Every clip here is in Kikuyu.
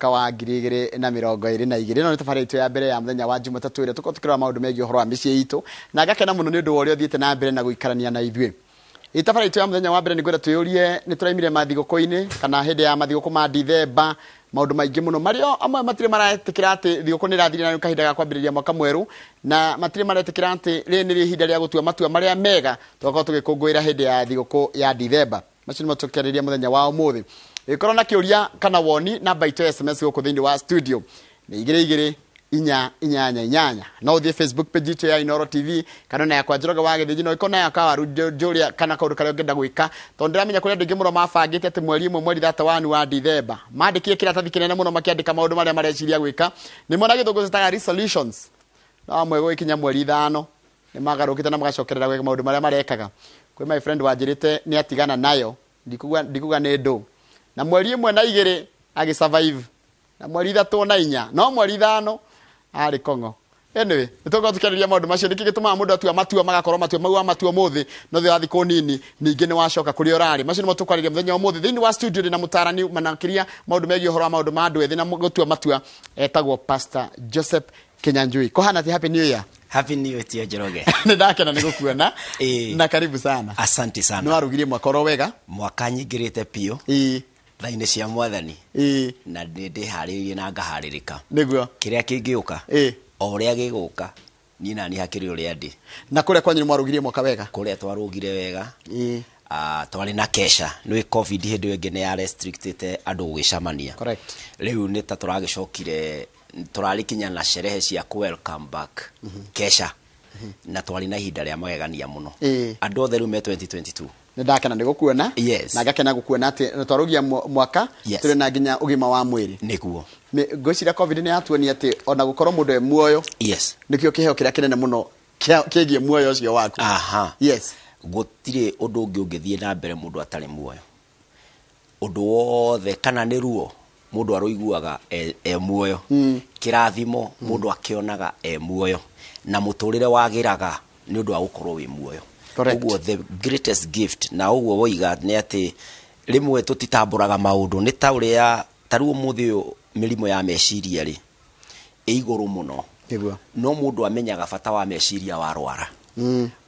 Mwaka wa 2022. Ĩno nĩ tabarĩra itũ ya mbere ya mũthenya wa Jumatatũ ĩrĩa tũkoragwo tũkĩrora maũndũ megiĩ ũhoro wa mĩciĩ itũ, na ngakena mũno nĩ ũndũ wa ũrĩa ũthiĩte na mbere na gũikarania na ithuĩ. Ĩtabarĩra itũ ya mũthenya wa mbere, nĩ ngwenda twĩyũrie, nĩ tũraimire mathigũkũ-inĩ kana hĩndĩ ya mathigũkũ ma Dithemba, maũndũ maingĩ mũno marĩa amwe matirĩ maretĩkĩra atĩ thigũkũ nĩ ĩrathirire na nĩ kahinda ga kwambĩrĩria mwaka mwerũ, na matirĩ maretĩkĩra atĩ rĩrĩ nĩrĩo ihinda rĩa gũtua matua marĩa mega tũgakorwo tũgĩkũngũĩra hĩndĩ ya thigũkũ ya Dithemba. Macio nĩmo tũkĩarĩria mũthenya wa ũmũthĩ. Ĩkorwo na kĩũria kana woni, namba itũ ya SMS gũkũ thĩinĩ wa studio nĩ 22488. No ũthiĩ Facebook page itũ ya Inooro TV kana ona yakwa Njoroge wa Gĩthĩnji, no ĩkorwo na yakwa Waru Njũria kana kaũndũ karĩa ũngĩenda gwĩka, tondũ ndĩramenya kũrĩ andũ aingĩ mũno mabangĩte atĩ mweri 1, mweri 31 wa Dithemba, mandĩkire kĩratathi kĩnene mũno makĩandĩka maũndũ marĩa mareciria gwĩka, nĩmo na Gĩthũngũ ciĩtaga resolutions. No amwe gũgĩkinya mweri 5 nĩ magarũkĩte na magacokerera gwĩka maũndũ marĩa marekaga. Kwĩ my friend wanjĩrĩte nĩ atigana nayo, ndikuga nĩ ndũ, na mweri 1 na 2 agĩ survive, na mweri 3 na 4, no mweri 5 arĩ kong'o. Anyway, nĩ tũgũkorwo tũkĩarĩria maũndũ macio, nĩkĩ gĩtũmaga mũndũ atua matua magakorwo matua mau wa matua ũmũthĩ, no thutha wa thikũ nini ningĩ nĩ wacoka kũrĩa ũrarĩ. Macio nĩmo tũkwarĩria mũthenya wa ũmũthĩ thĩinĩ wa studio. Ndĩ na mũtarani makĩria maũndũ megiĩ ũhoro wa maũndũ ma andũ ethĩ na gũtua matua, etagwo Pastor Joseph Kinyanjui. Kũhana atĩ? Happy New Year. Happy New Year to you, Njoroge. Nĩ ndakena nĩ gũkuona. Ĩĩ. Na karibu sana. Asante Nĩ sana. warugirie mwaka oro wega? Mwaka nyingĩrĩte biũ thaa-inĩ cia Mwathani na nĩ ndĩharĩrĩirie na ngaharĩrĩka. Kĩrĩa kĩngĩũka, o ũrĩa gĩgũka, niĩ nani hakĩrĩ ũrĩa ndĩ. Na kũrĩa kwanyu nĩ mwarugirie mwaka wega? Kũrĩa twarũgire wega. Twarĩ na kesha, nĩ COVID hĩndĩ ĩyo ĩngĩ nĩ ya restrictĩte andũ gũgĩcemania. Rĩu nĩ ta tũragĩcokire, tũrarĩ kinya na sherehe cia ku welcome back kesha, na twarĩ na ihinda rĩa magegania mũno. Andũ othe rĩu me 2022. Nĩ ndakena nĩ gũkuona. Na ngakena gũkuona atĩ twarugia mwaka tũrĩ na nginya ũgima wa mwĩrĩ. Nĩguo. Ngwĩciria COVID nĩ yatuonia atĩ ona gũkorwo mũndũ e muoyo nĩkĩo kĩheo kĩrĩa kĩnene mũno kĩgiĩ muoyo ũcio waku. Gũtirĩ ũndũ ũngĩ ũngĩthiĩ na mbere mũndũ atarĩ muoyo. Ũndũ wothe, kana nĩ ruo, mũndũ arũiguaga e muoyo. Kĩrathimo mũndũ akĩonaga e muoyo, na mũtũrĩre wagĩraga nĩ ũndũ wa gũkorwo wĩ muoyo. Ũguo the greatest gift, na ũguo woiga nĩ atĩ rĩmwe tũtitambũraga maũndũ, nĩ ta ũrĩa ta rĩu ũmũthĩ ũyũ mĩrimũ ya meciria rĩ ĩ igũrũ mũno. No mũndũ amenyaga bata wa meciria warwara.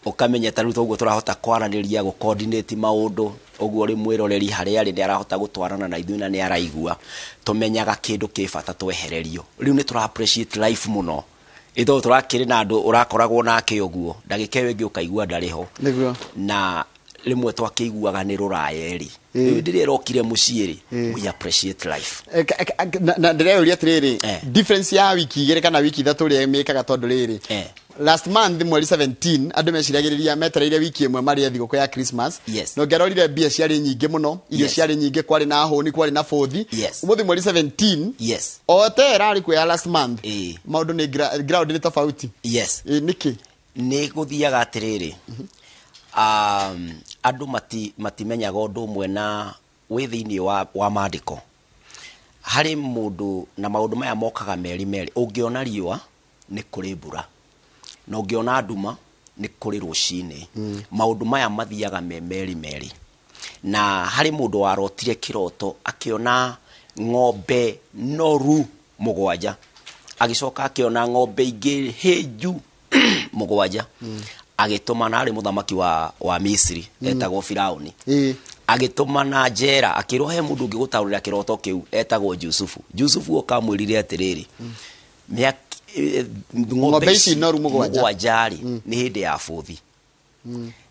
Ũkamenya ta rĩu toguo tũrahota kwaranĩria, gũ coordinate maũndũ ũguo, rĩ mwĩroreri harĩa arĩ nĩ arahota gũtwarana na ithuĩ na nĩ araigua. Tũmenyaga kĩndũ kĩ bata twehererio. Rĩu nĩ tũra appreciate life mũno, ĩtondũ tũrakĩrĩ na andũ ũrakoragwo nake ũguo, ndagĩka ĩyo ĩngĩ ũkaigua ndarĩ ho. Na rĩmwe twakĩiguaga nĩ rũraya ĩrĩ, rĩu rĩrĩa ĩrokire mũciĩ rĩ, we appreciate life. Na ndĩreyũria atĩrĩrĩ, difference ya wiki 2 kana wiki 3 ũrĩa mĩkaga, tondũ rĩrĩ, last month mweri 17 andũ meciragĩrĩria metereire wiki 1 marĩe thigũkũ ya Christmas. Na ũngĩarorire, mbia ciarĩ nyingĩ mũno, irio ciarĩ nyingĩ, kwarĩ na hũni, kwarĩ na bũthi. Ũmũthĩ mweri 17, o te ĩrarĩ kuo ya last month, maũndũ nĩ ground nĩ tofauti. Nĩkĩ? Nĩ gũthiaga atĩrĩrĩ, andũ matimenyaga ũndũ ũmwe na wĩ thĩinĩ wa maandĩko harĩ mũndũ, na maũndũ maya mokaga merĩ merĩ. Ũngĩona riũa nĩ kũrĩ mbura, na ũngĩona nduma nĩ kũrĩ rũcinĩ. Maũndũ maya mathiaga me merĩ merĩ. Na harĩ mũndũ warotire kĩroto, akĩona ng'ombe noru 7, agĩcoka akĩona ng'ombe ingĩ hĩnju 7. Agĩtũmana arĩ mũthamaki wa Misiri etagwo Firauni. Agĩtũmana njera, akĩrwo he mũndũ ũngĩgũtaũrĩra kĩroto kĩu etagwo Jusufu. Jusufu okamwĩrire atĩrĩrĩ, ng'ombe ici noru 7. 7 rĩ, nĩ hĩndĩ ya bũthi,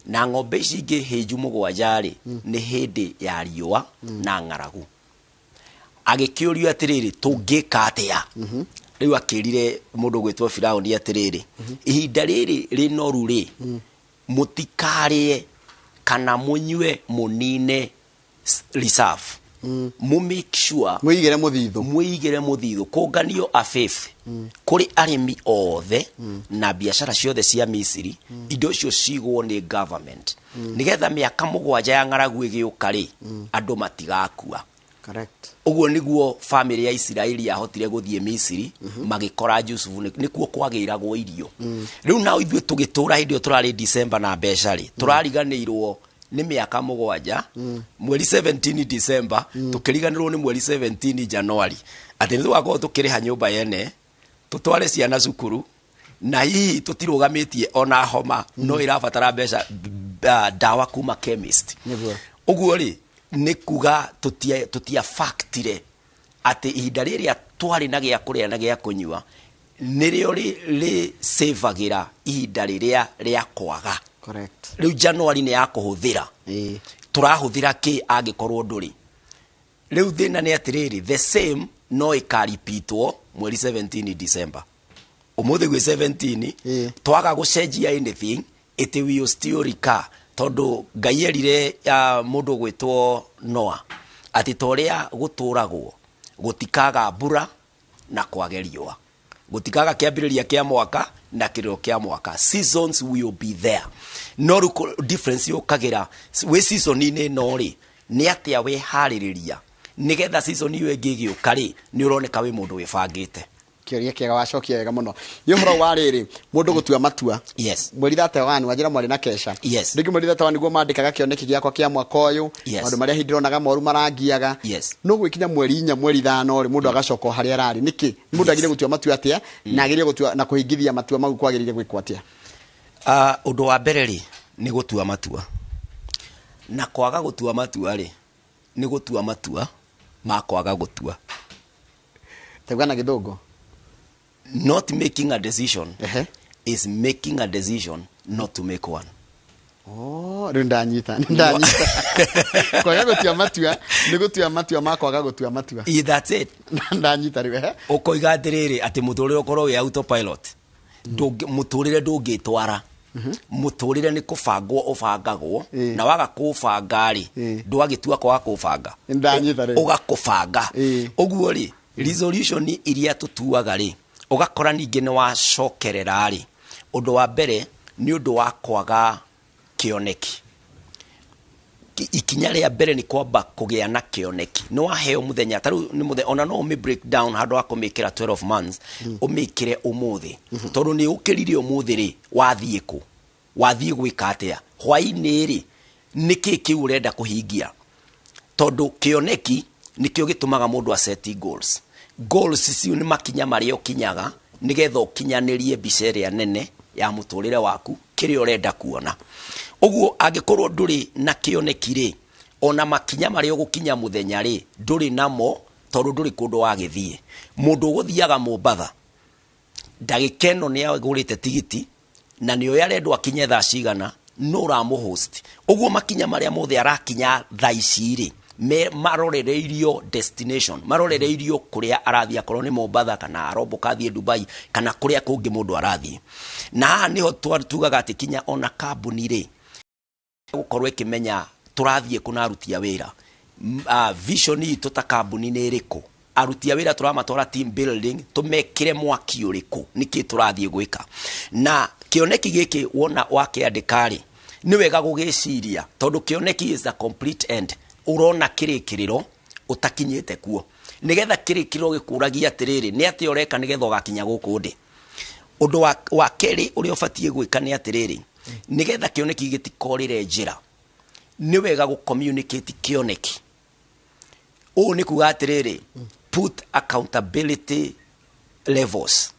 na ng'ombe ici ingĩ hĩnju 7 rĩ, nĩ hĩndĩ ya riũa na ng'aragu. Agĩkĩũrio atĩrĩrĩ, tũngĩka atĩa rĩu? Akĩrire mũndũ gwĩtwo Firauni atĩrĩrĩ, ihinda rĩrĩ rĩnoru rĩ, mũtikarĩe kana mũnyue, mũnine reserve, mũ make sure mwĩigĩre mũthithũ. Mwĩigĩre mũthithũ, kũnganio a fifth kũrĩ arĩmi othe na biacara ciothe cia Misiri. Indo icio cigwo nĩ government nĩgetha mĩaka 7 ya ng'aragu ĩgĩũka rĩ, andũ matigakua. Ũguo nĩguo famĩlĩ ya Isiraeli yahotire gũthiĩ Misiri, magĩkora Jusufu nĩkuo kwagĩragwo irio. Rĩu nao ithuĩ tũgĩtũra hĩndĩ ĩyo tũrarĩ December na mbeca rĩ, tũrariganĩirwo nĩ mĩaka 7, mweri 17 December, tũkĩriganĩrwo nĩ mweri 17 January. Atĩ nĩ tũgakorwo tũkĩrĩha nyũmba yene, tũtware ciana cukuru, na hihi tũtirũgamĩtie ona homa no ĩrabatara mbeca, ndawa kuma chemist. Nĩguo. Ũguo rĩ, nĩ kuga tũtia factire atĩ ihinda rĩrĩa twarĩ na gĩa kũrĩa na gĩa kũnyua nĩrĩo rĩ savagĩra ihinda rĩrĩa rĩa kwaga. Correct. Rĩu January nĩ ya kũhũthĩra. Tũrahũthĩra kĩ angĩkorwo ndũrĩ? Rĩu thĩna nĩ atĩrĩrĩ, the same no ĩkaripitwo mweri 17 December. Ũmũthĩ gwĩ 17, twaga gũcenjia anything, it will still recur, tondũ Ngai erire mũndũ ũgwĩtwo Noah atĩ ta ũrĩa gũtũragwo gũtikaga mbura na kwage riũa, gũtikaga kĩambĩrĩria kĩa mwaka na kĩrĩro kĩa mwaka, seasons will be there. No rĩu difference yũkagĩra wĩ season-inĩ ĩno rĩ, nĩ atĩa wĩharĩrĩria nĩgetha season ĩyo ĩngĩ ĩgĩũka rĩ, nĩ ũroneka wĩ mũndũ wĩbangĩte. Kĩũria kĩega, wacokia wega mũno. Nĩ ũhoro wa rĩrĩ, mũndũ gũtua matua. Mweri 31 wanjĩra mwarĩ na kesha. Rĩngĩ mweri 31 nĩguo mandĩkaga kĩoneki gĩakwa kĩa mwaka ũyũ, maũndũ marĩa hihi ndĩronaga moru marangiaga. No gwĩkinya mweri 4, mweri 5 rĩ, mũndũ agacoka o harĩa ararĩ. Nĩkĩ? Mũndũ agĩrĩire gũtua matua atĩa, na agĩrĩire gũtua na kũhingithia matua mau kwagĩrĩire gwĩkwo atĩa? Ũndũ wa mbere rĩ, nĩ gũtua matua. Na kwaga gũtua matua rĩ, nĩ gũtua matua ma kwaga gũtua. Tauga na gĩthũngũ. Not making a decision is making a decision not to make one. Oh, rĩu ndanyita, nĩ ndanyita. Kwaga gũtua matua nĩ gũtua matua ma kwaga gũtua matua. Yeah, that's it. Ndanyita rĩu, ehe. Ũkoiga atĩrĩrĩ, atĩ mũtũrĩre ũkorwo wĩ autopilot. Mũtũrĩre ndũngĩtwara. Mũtũrĩre nĩ kũbangwo ũbangagwo, na waga kũbanga rĩ, ndwagĩtua kwaga kũbanga. Ndanyita rĩu. Ũgakũbanga. Ũguo rĩ, resolution iria tũtuaga rĩ, ũgakora ningĩ nĩ wacokerera rĩ. Ũndũ wa mbere nĩ ũndũ wa kwaga kĩoneki. Ikinya rĩa mbere nĩ kwamba kũgĩa na kĩoneki. Nĩ waheo mũthenya, ta rĩu nĩ mũthenya, ona no ũmĩ break down handũ ha kũmĩkĩra 12 months, ũmĩkĩre ũmũthĩ. Tondũ nĩ ũkĩrire ũmũthĩ rĩ, wathiĩ kũ? Wathiĩ gwĩka atĩa? Hwaĩ-inĩ rĩ, nĩkĩ kĩu ũrenda kũhingia? Tondũ kĩoneki nĩkĩo gĩtũmaga mũndũ a set goals. Goals icio nĩ makinya marĩa ũkinyaga nĩgetha ũkinyanĩrie mbica ĩrĩa nene ya mũtũrĩre waku, kĩrĩa ũrenda kuona. Ũguo angĩkorwo ndũrĩ na kĩoneki rĩ, ona makinya marĩa ũgũkinya mũthenya rĩ, ndũrĩ namo tondũ ndũrĩ kũndũ wagĩthiĩ. Mũndũ ũgũthiaga Mombatha, ndagĩka ĩno nĩ agũrĩte tigiti, na nĩ oĩ arendwo akinye thaa cigana, no ũramũhost. Ũguo makinya marĩa mothe arakinya thaa ici rĩ, marorereirio destination, marorereirio kũrĩa arathiĩ, akorwo nĩ Mombatha kana aromboka athiĩ Dubai kana kũrĩa kũngĩ mũndũ arathiĩ. Na haha nĩho tugaga atĩ kinya ona kambuni rĩ, gũkorwo ĩkĩmenya tũrathiĩ kũ na aruti a wĩra. Vision itũ ta kambuni nĩ ĩrĩkũ? Aruti a wĩra tũramatwara team building, tũmekĩre mwaki ũrĩkũ? Nĩkĩ tũrathiĩ gwĩka? Na kĩoneki gĩkĩ wona wakĩandĩka rĩ, nĩ wega gũgĩciria, tondũ kĩoneki is a complete end. Ũrona kĩrĩkĩrĩro ũtakinyĩte kuo. Nĩgetha kĩrĩkĩrĩro gĩkũragia atĩrĩrĩ, nĩ atĩa ũreka nĩgetha ũgakinya gũkũ ndĩ? Ũndũ wa kerĩ ũrĩa ũbatiĩ gwĩka nĩ atĩrĩrĩ, nĩgetha kĩoneki gĩtikorĩre njĩra, nĩ wega gũ-communicate kĩoneki. Ũũ nĩ kuga atĩrĩrĩ, put accountability levels.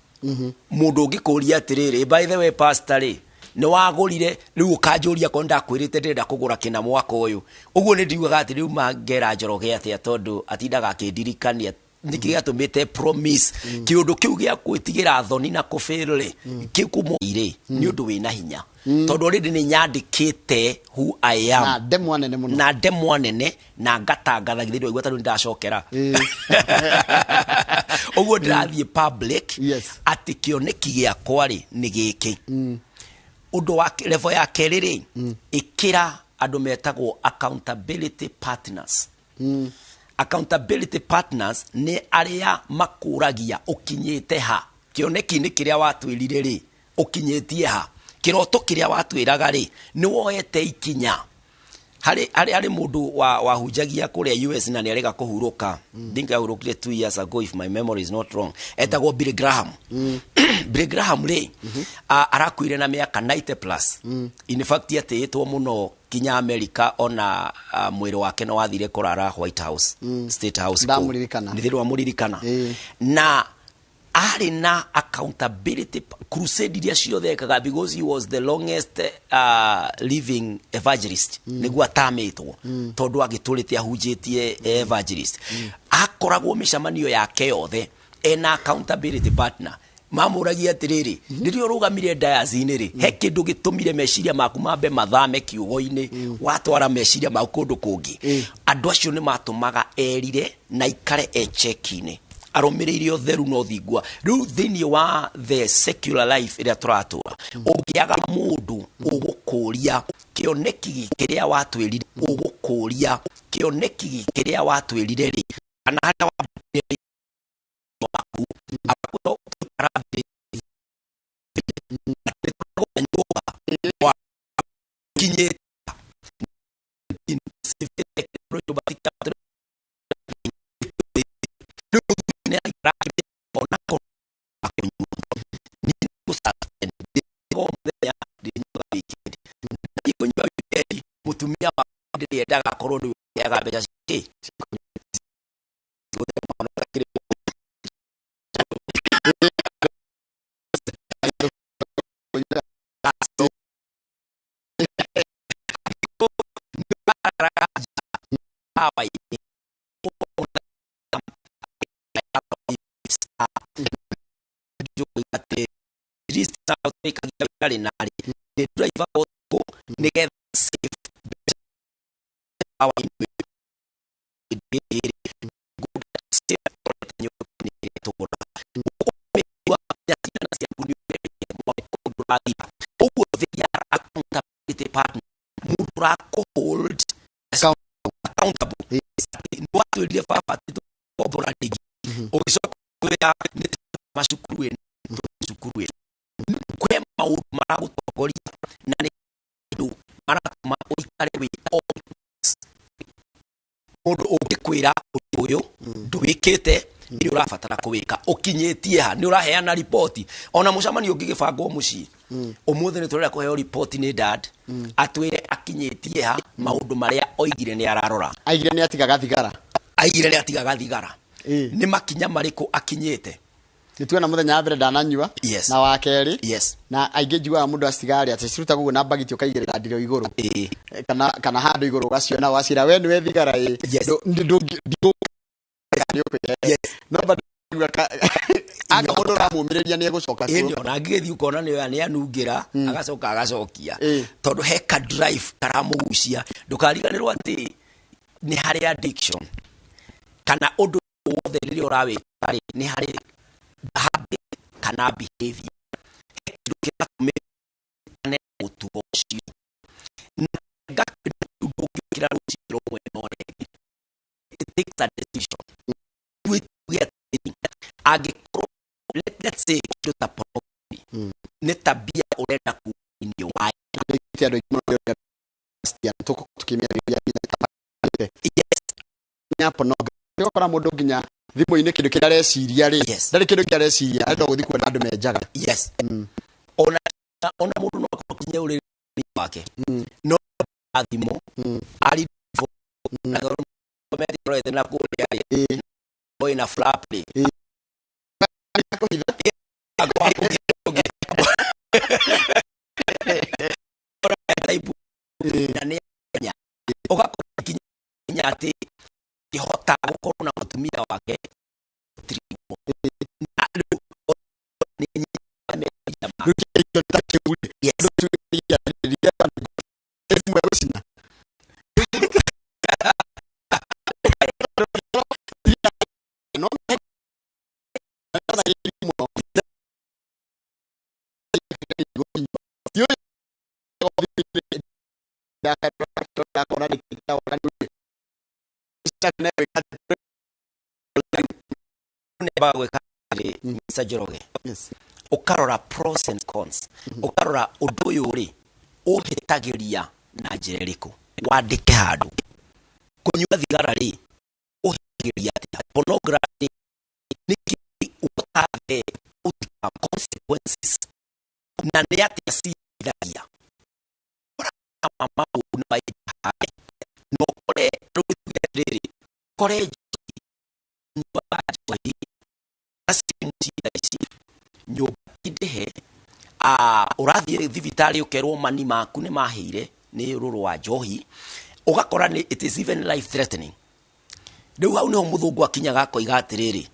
Mũndũ ũngĩkũria atĩrĩrĩ, by the way pastor rĩ, nĩ wagũrire, rĩu ũkanjũria korwo ndakwĩrĩte ndĩrenda kũgũra kĩna mwaka ũyũ. Ũguo nĩ ndiugaga atĩ rĩu mangera Njoroge atĩa, tondũ atindaga akĩndirikania nĩkĩ gĩatũmĩte promise. Kĩũndũ kĩu gĩa gwĩtigĩra thoni na kũfail rĩ, kĩu kũmũ rĩ, nĩ ũndũ wĩna hinya. Tondũ already nĩ nyandĩkĩte who I am. Na ndemwa nene mũno. Na ndemwa nene, na ngatangatha githĩ ndwaigua ta rĩu nĩndacokera. Ũguo ndĩrathiĩ public, atĩ kĩoneki gĩakwa rĩ, nĩ gĩkĩ. Ũndũ wa level ya kerĩ rĩ, ĩkĩra andũ metagwo accountability partners. Accountability partners nĩ arĩa makũragia ũkinyĩte ha. Kĩoneki-inĩ kĩrĩa watwĩrire rĩ, ũkinyĩtie ha. Kĩroto kĩrĩa watwĩraga rĩ, nĩ woete ikinya. Harĩ mũndũ wahunjagia kũrĩa US na nĩ arega kũhurũka. Think ahurũkire 2 years ago if my memory is not wrong. Etagwo Billy Graham. Billy Graham rĩ, arakuire na mĩaka 90 plus. In fact atĩĩtwo mũno Nginya America ona mwĩrĩ wake no wathire kũrara White House, State House kũu. Ndamũririkana. Nĩ thĩrĩ wamũririkana. Ĩĩ. Na arĩ na accountability crusade iria ciothe ekaga, because he was the longest living evangelist, nĩguo atamĩtwo, tondũ agĩtũrĩte ahunjĩtie evangelist. Akoragwo mĩcemanio yake yothe ena accountability partner. Mamũragia atĩrĩrĩ, rĩrĩa ũrũgamire dayaci-inĩ rĩ, he kĩndũ gĩtũmire meciria maku mambe mathame kiugo-inĩ, watwara meciria maku kũndũ kũngĩ? Andũ acio nĩ matũmaga erire na ikare echeki-inĩ, arũmĩrĩire ũtheru na ũthingua. Rĩu thĩinĩ wa the secular life ĩrĩa tũratũra, ũngĩaga mũndũ ũgũkũria kĩoneki kĩrĩa watwĩrire, ũgũkũria kĩoneki kĩrĩa watwĩrire rĩ, kana harĩa wambire waku agakwĩra ũtũikara thĩ nyũmba kinyĩte nyũmba. Onakorwo akũnyua, niĩ nĩngũ-sustain. Ndĩrĩnyuaga o mũthenya, ndĩrĩnyuaga weekend. Ndathiĩ kũnyua weekend, mũtumia wakwa ndĩrĩendaga akorwo nĩwe ũrĩaga mbeca ciake. Gũte mwana ũtakĩrĩ. Hawa-inĩ. Atĩ at least ĩkagia narĩ nĩ driver ũtukũ nĩgetha save mbeca hawa-inĩ. Ciana ciaku nĩ ũrathira ũguo. They are accountability partner, mũndũ ũrakũ-hold accountable. Nĩ watwĩrire baba atĩ tũkombora rĩngĩ, ũgĩcoka kwĩra nĩ macukuru ĩno, cukuru ĩno kwĩ maũndũ maragũtongoria na nĩ andũ maratũma ũikare wĩ on. Mũndũ ũngĩkwĩra ũndũ ũyũ ndwĩkĩte nĩ ũrabatara kũwĩka, ũkinyĩtie ha, nĩ ũraheana riboti. Ona mũcemanio ũngĩgĩbangwo mũciĩ ũmũthĩ, nĩ tũrenda kũheo riboti nĩ dad, atwĩre akinyĩtie ha maũndũ marĩa oigire nĩ ararora. Aigire nĩ atigaga thigara. Aigire nĩ atigaga thigara. Ĩĩ. Nĩ makinya marĩkũ akinyĩte? Nĩ tuona mũthenya wa mbere ndananyua na wa kerĩ. Na aingĩ njiguaga mũndũ acigarĩ atĩ cirutagwo ũguo na mbagiti, ũkaigĩrĩra ndiro igũrũ. Kana handũ igũrũ, ũgaciona, ũgaciĩra we nĩwe thigara ĩ. Ndũ- nĩ ũkwĩhe. No bado njiguaga anga mũndũ ũramũmĩrĩria nĩ egũcoka kuo. Ĩndĩ ona angĩgĩthiĩ ũkona nĩ oya, nĩ anungĩra, agacoka agacokia, tondũ he ka drive karamũgucia. Ndũkariganĩrwo atĩ nĩ harĩ addiction kana ũndũ wothe rĩrĩa ũrawĩka rĩ, nĩ harĩ habit kana behavior, he kĩndũ kĩratũmĩkane mũtugo ũcio na kĩndũ kĩu ndũngĩũkĩra rũcinĩ rũmwe na ũrenge. It takes a decision. Tuge atĩrĩrĩ, angĩkorwo let's say kĩndũ ta pornography nĩ tabia ũrenda kuma thĩinĩ wa Nĩ andũ aingĩ mũno nĩ ũrĩa tũgũkorwo tũkĩmĩarĩrĩria nginya ya pornography. Ũgakora mũndũ nginya thimũ-inĩ kĩndũ kĩrĩa areciria rĩ, ndarĩ kĩndũ kĩrĩa areciria, arenda gũthiĩ kuona andũ me njaga. Yes, ona mũndũ no akorwo kinya ũrĩrĩ wake no thimũ ari na kũrĩa rĩ, ĩna flap rĩ. Kũhitha. Type na nĩ anya ũgakora kinya atĩ kĩhota gũkorwo na mũtumia wake tiriguo. Na rĩu nĩ anyitaga meciria make. Rĩu kĩndũ ta kĩu rĩ, thimũ ĩgũcina. No mũno. Nĩambaga gwĩka atĩrĩ, Mr. Njoroge, ũkarora pros and cons, ũkarora ũndũ ũyũ rĩ ũhĩtagĩria na njĩra ĩrĩkũ, wandĩke handũ. Kũnyua thigara rĩ, ũhĩtagĩria atĩa? Pornography nĩkĩ? What are the outcome, consequences, na nĩ atĩa cithagia maũndũ nĩ maingĩ. No kore rĩu tuge atĩrĩrĩ, kore nyuaga njohi na ciĩ thaa ici nyũmba ti ndĩhe, ũrathiĩ thibitarĩ ũkerwo mani maku nĩ mahĩire nĩ rũrũ wa njohi, ũgakora nĩ it is even life threatening. Rĩu hau nĩho mũthũngũ akinyaga akoiga atĩrĩrĩ,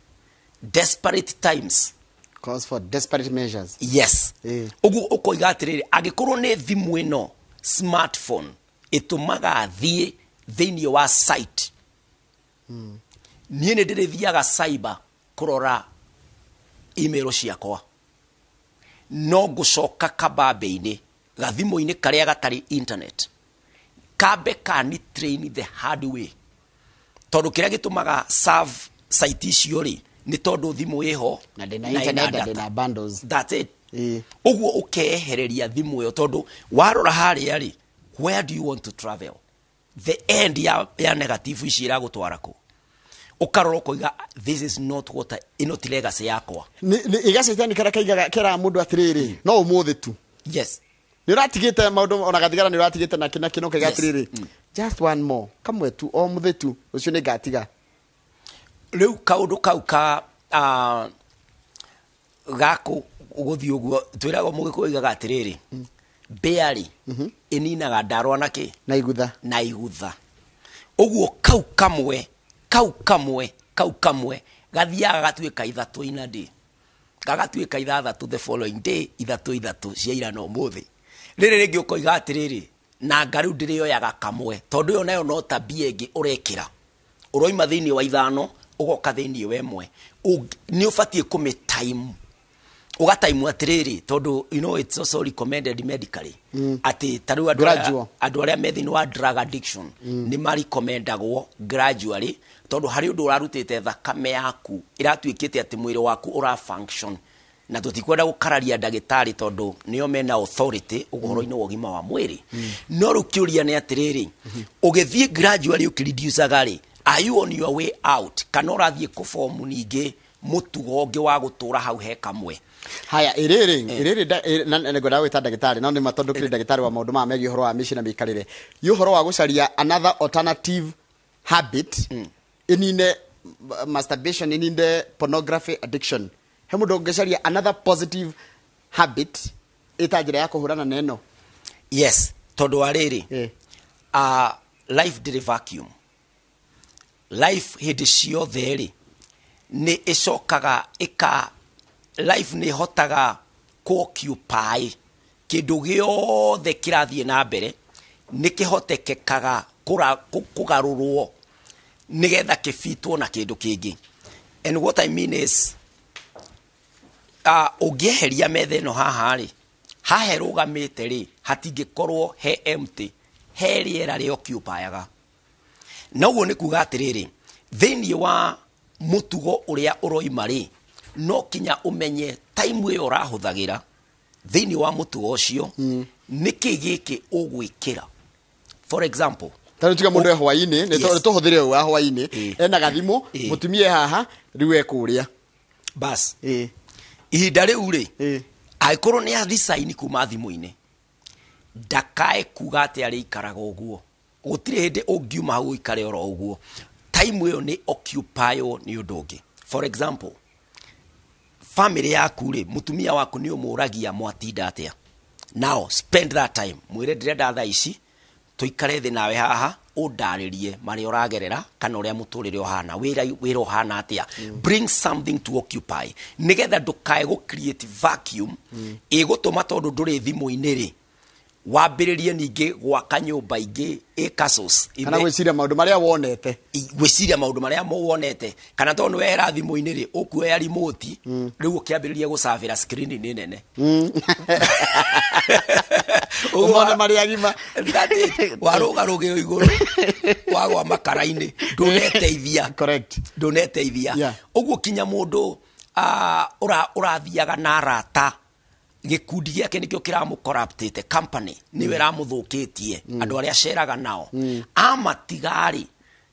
desperate times calls for desperate measures. Yes. Ũguo ũkoiga atĩrĩrĩ, angĩkorwo nĩ thimũ ĩno smartphone ĩtũmaga thiĩ thĩinĩ wa site, niĩ nĩ ndĩrĩthiaga cyber kũrora email ciakwa, no ngũcoka kabambe-inĩ gathimũ-inĩ karĩa gatarĩ internet kambe kani train the hard way, tondũ kĩrĩa gĩtũmaga serve site icio rĩ nĩ tondũ thimũ ĩho na ndĩna na ĩna internet na data. Ndĩna bundles. That's it. Ũguo ũkehereria thimũ ĩyo, tondũ warora harĩa rĩ, where do you want to travel? The end ya negative ici iragũtwara kũ? Ũkarora ũkoiga, this is not what I, ĩno ti legacy yakwa. Ĩgacetani karĩa kaigaga keraga mũndũ atĩrĩrĩ, no ũmũthĩ tu nĩ ũratigĩte maũndũ ona gathigara nĩ ũratigĩte na kĩna kĩna ũkaiga atĩrĩrĩ, just one more, kamwe tu o mũthĩ tu ũcio nĩ ngatiga. Rĩu kaũndũ kau ka gakũ gũthiĩ ũguo twĩragwo, mũgĩkũyũ oigaga atĩrĩrĩ, mbĩa rĩ ĩninaga ndarwa na kĩ? Na igutha. Na igutha. Ũguo kau kamwe kau kamwe kau kamwe gathiaga gatuĩka ithatũ ina day, gagatuĩka ithathatũ the following day, ithatũ ithatũ cia ira na ũmũthĩ. Rĩrĩ rĩngĩ ũkoiga atĩrĩrĩ, na nga rĩu ndĩrĩoyaga kamwe, tondũ ĩyo nayo no tabia ĩngĩ ũrekĩra, ũroima thĩinĩ wa ithano ũgoka thĩinĩ wa ĩmwe. Nĩ ũbatiĩ kũmĩ time, ũgataimu atĩrĩrĩ, tondũ you know it's also recommended medically atĩ ta rĩu andũ Gradual. Andũ arĩa me thĩinĩ wa drug addiction nĩ marecommendagwo gradually, tondũ harĩ ũndũ ũrarutĩte thakame yaku ĩratuĩkĩte atĩ mwĩrĩ waku ũra function, na tũtikwenda gũkararia ndagĩtarĩ tondũ nĩo mena authority ũhoro-inĩ wa ũgima wa mwĩrĩ. No rĩu kĩũria nĩ atĩrĩrĩ, ũgĩthiĩ gradually ũkĩreducaga rĩ, are you on your way out kana ũrathiĩ kũbomu ningĩ mũtugo ũngĩ wa gũtũra hau he kamwe? Haya, ĩrĩrĩ ĩrĩrĩ na ngwendaga gwĩta ndagĩtarĩ, no nĩ ma tondũ kĩrĩ ndagĩtarĩ wa maũndũ maya megiĩ ũhoro wa mĩciĩ na mĩikarĩre, nĩ ũhoro wa gũcaria another alternative habit ĩnine masturbation, ĩnine pornography addiction. He mũndũ ũngĩcaria another positive habit ĩta njĩra ya kũhũrana na ĩno? Yes, tondũ wa rĩrĩ, life ndĩrĩ vacuum. Life hĩndĩ ciothe rĩ nĩ ĩcokaga ĩka, life nĩ ĩhotaga kũ-occupy kĩndũ gĩothe kĩrathiĩ na mbere, nĩ kĩhotekekaga kũgarũrwo nĩgetha kĩbitwo na kĩndũ kĩngĩ. And what I mean is, ũngĩeheria metha ĩno haha rĩ, haha ĩrũgamĩte rĩ, hatingĩkorwo he empty, he rĩera rĩoccupyaga. Na ũguo nĩ kuga atĩrĩrĩ, thĩinĩ wa mũtugo ũrĩa ũroima rĩ, no kinya ũmenye time ĩyo ũrahũthagĩra thĩinĩ wa mũtugo ũcio nĩkĩ gĩkĩ ũgwĩkĩra. For example, Tarĩu tuge mũndũ e hwaĩ-inĩ, nĩ tũhũthĩre ũyũ wa hwaĩ-inĩ, ena gathimũ, mũtumia e haha rĩu ekũrĩa. Bas, ihinda rĩu rĩ, angĩkorwo nĩ athicaini kuma thimũ-inĩ, ndakae kuga atĩ arĩikaraga ũguo. Gũtirĩ hĩndĩ ũngiuma hau ũikare oro ũguo. Time ĩyo nĩ occupywo nĩ ũndũ ũngĩ. For example, family yaku rĩ, mũtumia waku nĩ ũmũragia mwatinda atĩa. Now spend that time, mwĩre ndĩrenda thaa ici tũikare thĩ nawe haha, ũndarĩrie marĩa ũragerera kana ũrĩa mũtũrĩre ũhana, wĩra ũhana atĩa. Bring something to occupy nĩgetha ndũkae gũ create vacuum ĩgũtũma, tondũ ndũrĩ thimũ-inĩ rĩ, wambĩrĩrie ningĩ gwaka nyũmba ingĩ ĩ castles. Kana gwĩciria maũndũ marĩa wonete. Gwĩciria maũndũ marĩa wonete, kana tondũ nĩ wehera thimũ-inĩ rĩ, ũkuoya remote rĩu ũkĩambĩrĩria gũcabĩra screen-inĩ nene. Ũmone marĩ agima. That it. Warũga rũgĩo igũrũ wagwa makara-inĩ, ndũneteithia. Ndũneteithia. Ũguo kinya mũndũ ũrathiaga na arata, gĩkundi gĩake nĩkĩo kĩramũcorruptĩte, company nĩyo ĩramũthũkĩtie, andũ arĩa aceraga nao amatigarĩ,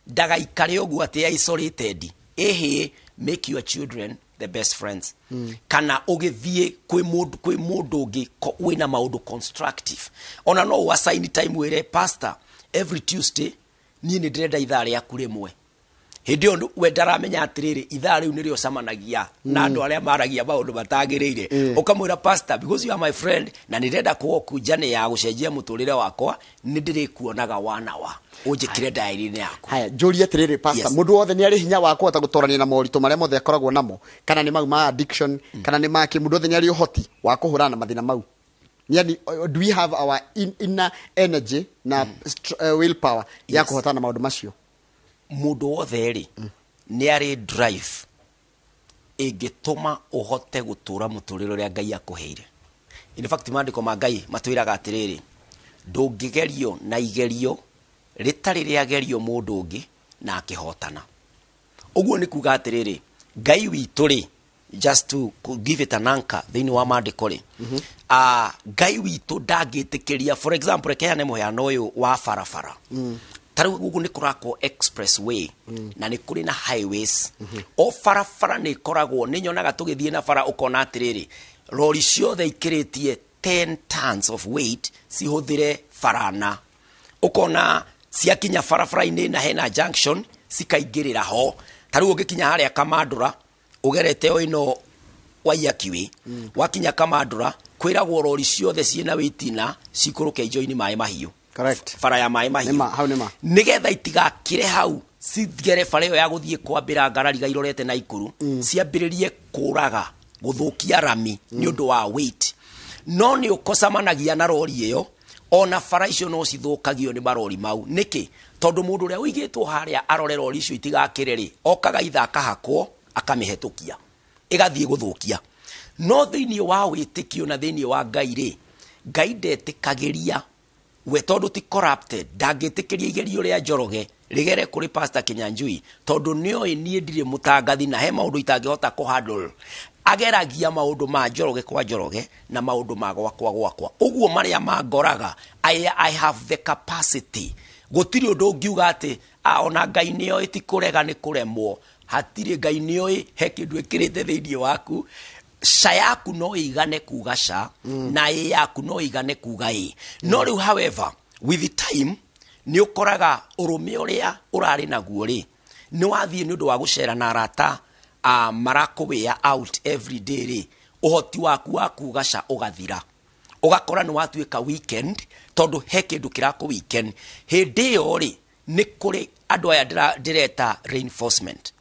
ndagaikare ũguo atĩ isolated. Ĩhĩ, make your children the best friends, kana ũgĩthiĩ kwĩ mũndũ ũngĩ wĩna maũndũ constructive. Ona no ũassign time, wĩre pastor Every Tuesday niĩ nĩ ndĩrenda ithaa rĩaku rĩmwe. Hĩndĩ ĩyo we ndaramenya atĩrĩrĩ, ithaa rĩu nĩrĩo ũcemanagia na andũ arĩa maragia maũndũ matagĩrĩire. Ũkamwĩra, "Pastor, because you are my friend na nĩ ndĩrenda kũwoku njane ya gũcenjia mũtũrĩre wakwa, nĩ ndĩrĩkuonaga 1 hour, ũnjĩkĩre diary-inĩ yaku." Haya, njũrie atĩrĩrĩ, pastor. Yes. Mũndũ wothe nĩ arĩ hinya wa kũhota gũtorania na moritũ marĩa mothe akoragwo namo, kana nĩ mau ma addiction, kana nĩ makĩ? Mũndũ wothe nĩ arĩ ũhoti wa kũhũrana na mathĩna mau? Yani, do we have our inner energy na willpower ya kũhotana na maũndũ macio? Mũndũ wothe rĩ, nĩ arĩ drive ĩngĩtũma ũhote gũtũra mũtũrĩre ũrĩa Ngai akũheire. In fact, maandĩko ma Ngai matwĩraga atĩrĩrĩ, ndũngĩgerio na igerio rĩtarĩ rĩagerio mũndũ ũngĩ na akĩhotana. Ũguo nĩ kuga atĩrĩrĩ, Ngai witũ rĩ, just to give it an anchor thĩinĩ wa maandĩko rĩ, Ngai witũ ndangĩtĩkĩria. For example, reke heane mũheano ũyũ wa barabara. Ta rĩu gũkũ nĩ kũrakwo expressway na nĩ kũrĩ na highways. O barabara nĩ ĩkoragwo, nĩ nyonaga tũgĩthiĩ na bara, ũkona atĩrĩrĩ, rori ciothe ikĩrĩtie 10 tons of weight cihũthĩre barana, ũkona ciakinya barabara-inĩ na hena junction cikaingĩrĩra ho. Ta rĩu ũngĩkinya harĩa Kamandũra, ũgerete o ĩno Waiyaki, wakinya Kamandũra, kwĩragwo rori ciothe ciĩna weight na cikũrũke ijoini maĩ mahiũ. Bara ya maĩ mahiũ. Nĩma, hau nĩma. Nĩgetha itigakĩre hau, cigere bara ĩyo ya gũthiĩ kwambĩra ngarariga irorete na ikuru, ciambĩrĩrie kũraga gũthũkia rami nĩ ũndũ wa weight. No nĩ ũkocamanagia na rori ĩyo, ona bara icio no cithũkagio nĩ marori mau. Nĩkĩ? Tondũ mũndũ ũrĩa ũigĩtwo harĩa arore rori icio itigakĩre rĩ, okaga itha akahakwo, akamĩhetũkia, ĩgathiĩ gũthũkia. No thĩinĩ wa wĩtĩkio na thĩinĩ wa Ngai rĩ, Ngai ndetĩkagĩria we, tondũ ti corrupted, ndangĩtĩkĩria igerio rĩa Njoroge rĩgere kũrĩ Pastor Kinyanjui, tondũ nĩoĩ niĩ ndirĩ mũtangathi na he maũndũ itangĩhota kũhandle. Ageragia maũndũ ma Njoroge kwa Njoroge na maũndũ ma gwakwa gwakwa. Ũguo marĩa mangoraga, I have the capacity. Gũtirĩ ũndũ ũngiuga atĩ, "Ah, ona Ngai nĩoĩ ti kũrega nĩ kũremwo." Hatirĩ. Ngai nĩoĩ he kĩndũ ĩkĩrĩte thĩinĩ waku. Ca yaku no ĩigane kuga ca, na ĩ yaku no ĩigane kuga ĩ. No rĩu, however, with the time nĩ ũkoraga ũrũme ũrĩa ũrarĩ naguo rĩ, nĩ wathiĩ nĩ ũndũ wa gũcera na arata marakũwĩa out every day rĩ, ũhoti waku wa kuga ca ũgathira, ũgakora nĩ watuĩka weekend, tondũ he kĩndũ kĩrakũ weekend. Hĩndĩ ĩyo rĩ, nĩ kũrĩ andũ aya ndĩreta reinforcement.